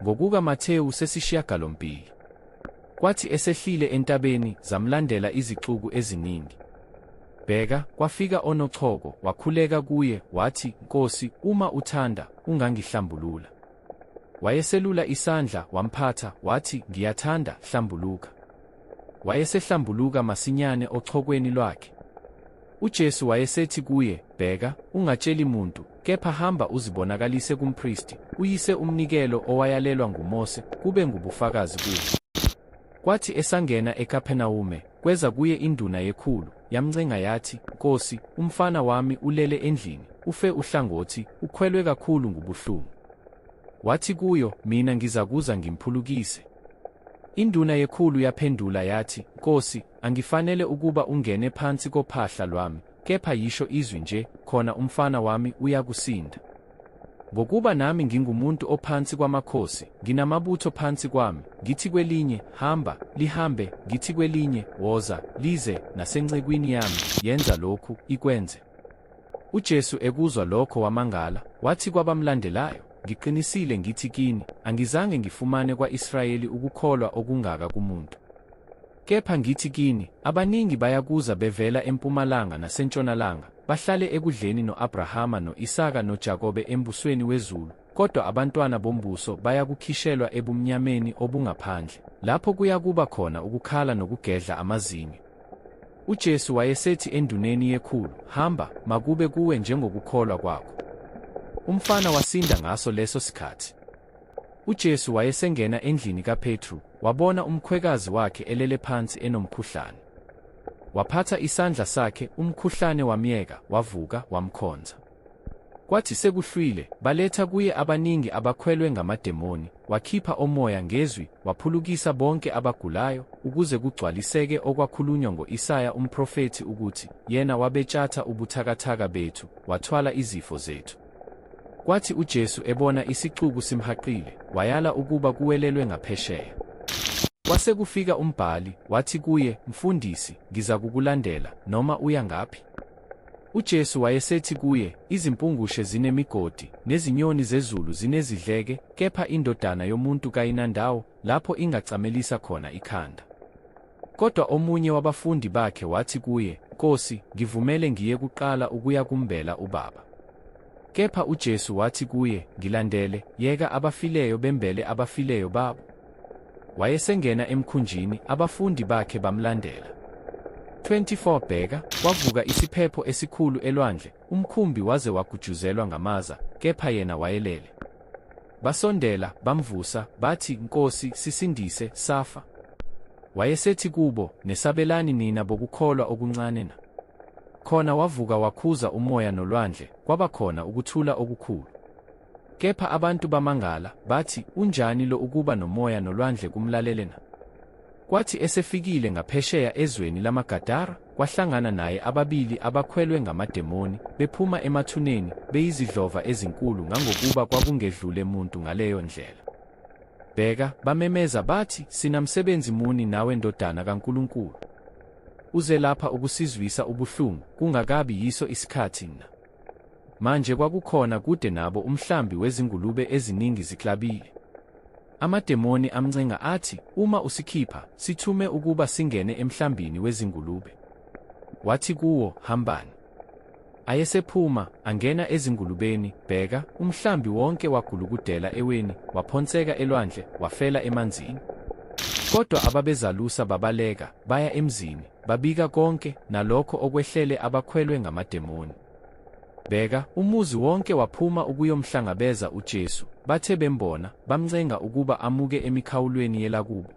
Ngokuka Mathewu sesishiyagalombili. Kwathi esehlile entabeni, zamlandela izixuku eziningi. Bheka, kwafika onochoko, wakhuleka kuye, wathi, Nkosi, uma uthanda, ungangihlambulula. Wayeselula isandla, wamphatha, wathi, Ngiyathanda, hlambuluka. Wayesehlambuluka masinyane ochokweni lwakhe. UJesu wayesethi kuye, Bheka, ungatsheli muntu, kepha hamba uzibonakalise kumpristi, uyise umnikelo owayalelwa nguMose, kube ngubufakazi kubo. Kwathi esangena eKapernawume, kweza kuye induna yekhulu, yamncenga yathi, Nkosi, umfana wami ulele endlini, ufe uhlangothi, ukhwelwe kakhulu ngubuhlungu. Wathi kuyo, Mina ngizakuza ngimphulukise. Induna yekhulu yaphendula yathi, Nkosi, angifanele ukuba ungene phansi kophahla lwami, kepha yisho izwi nje, khona umfana wami uyakusinda. Ngokuba nami ngingumuntu ophansi kwamakhosi, nginamabutho phansi kwami, ngithi kwelinye, Hamba, lihambe, ngithi kwelinye, Woza, lize, nasencekwini yami, Yenza lokhu, ikwenze. UJesu ekuzwa lokho wamangala, wathi kwabamlandelayo, Ngiqinisile ngithi kini, angizange ngifumane kwa-Israyeli ukukholwa okungaka kumuntu. Kepha ngithi kini, abaningi bayakuza bevela empumalanga nasentshonalanga, bahlale ekudleni no-Abrahama no-Isaka noJakobe embusweni wezulu, kodwa abantwana bombuso bayakukhishelwa ebumnyameni obungaphandle, lapho kuyakuba khona ukukhala nokugedla amazinyo. UJesu wayesethi enduneni yekhulu, Hamba, makube kuwe njengokukholwa kwakho. Umfana wasinda ngaso leso sikhathi. UJesu wayesengena endlini kaPetru, wabona umkhwekazi wakhe elele phansi enomkhuhlane. Waphatha isandla sakhe, umkhuhlane wamyeka, wavuka, wamkhonza. Kwathi sekuhlwile, baletha kuye abaningi abakhwelwe ngamademoni, wakhipha omoya ngezwi, waphulukisa bonke abagulayo, ukuze kugcwaliseke okwakhulunywa ngo-Isaya umprofethi ukuthi, Yena wabetshatha ubuthakathaka bethu, wathwala izifo zethu. Kwathi uJesu ebona isixuku simhaqile, wayala ukuba kuwelelwe ngaphesheya. Kwase kufika umbhali, wathi kuye, Mfundisi, ngizakukulandela, noma uya ngaphi? UJesu wayesethi kuye, Izimpungushe zinemigodi, nezinyoni zezulu zinezidleke, kepha iNdodana yomuntu kayinandawo lapho ingacamelisa khona ikhanda. Kodwa omunye wabafundi bakhe wathi kuye, Nkosi, ngivumele ngiye kuqala ukuyakumbela ubaba. Kepha uJesu wathi kuye, Ngilandele, yeka abafileyo bembele abafileyo babo. Wayesengena emkhunjini, abafundi bakhe bamlandela. 24 Bheka, kwavuka isiphepho esikhulu elwandle, umkhumbi waze wagujuzelwa ngamaza, kepha yena wayelele. Basondela, bamvusa, bathi, Nkosi, sisindise, safa. Wayesethi kubo, Nesabelani nina bokukholwa okuncane na? Khona wavuka wakhuza umoya nolwandle, kwaba khona ukuthula okukhulu. Kepha abantu bamangala, bathi, Unjani lo ukuba nomoya nolwandle kumlalele na? Kwathi esefikile ngaphesheya ezweni lamaGadara, kwahlangana naye ababili abakhwelwe ngamademoni, bephuma emathuneni, beyizidlova ezinkulu ngangokuba kwakungedlule muntu ngaleyo ndlela. Bheka, bamemeza bathi, Sinamsebenzi muni nawe Ndodana kaNkulunkulu? Uze lapha ukusizwisa ubuhlungu, kungakabi yiso isikhathi na? Manje kwakukhona kude nabo umhlambi wezingulube eziningi ziklabile. Amademoni amncenga athi, Uma usikhipha, sithume ukuba singene emhlambini wezingulube. Wathi kuwo, Hambani. Ayesephuma, angena ezingulubeni, bheka, umhlambi wonke wagulukudela eweni, waphonseka elwandle, wafela emanzini. Kodwa ababezalusa babaleka, baya emzini, babika konke, nalokho okwehlele abakhwelwe ngamademoni. Bheka, umuzi wonke waphuma ukuyomhlangabeza uJesu, bathe bembona, bamncenga ukuba amuke emikhawulweni yelakubo.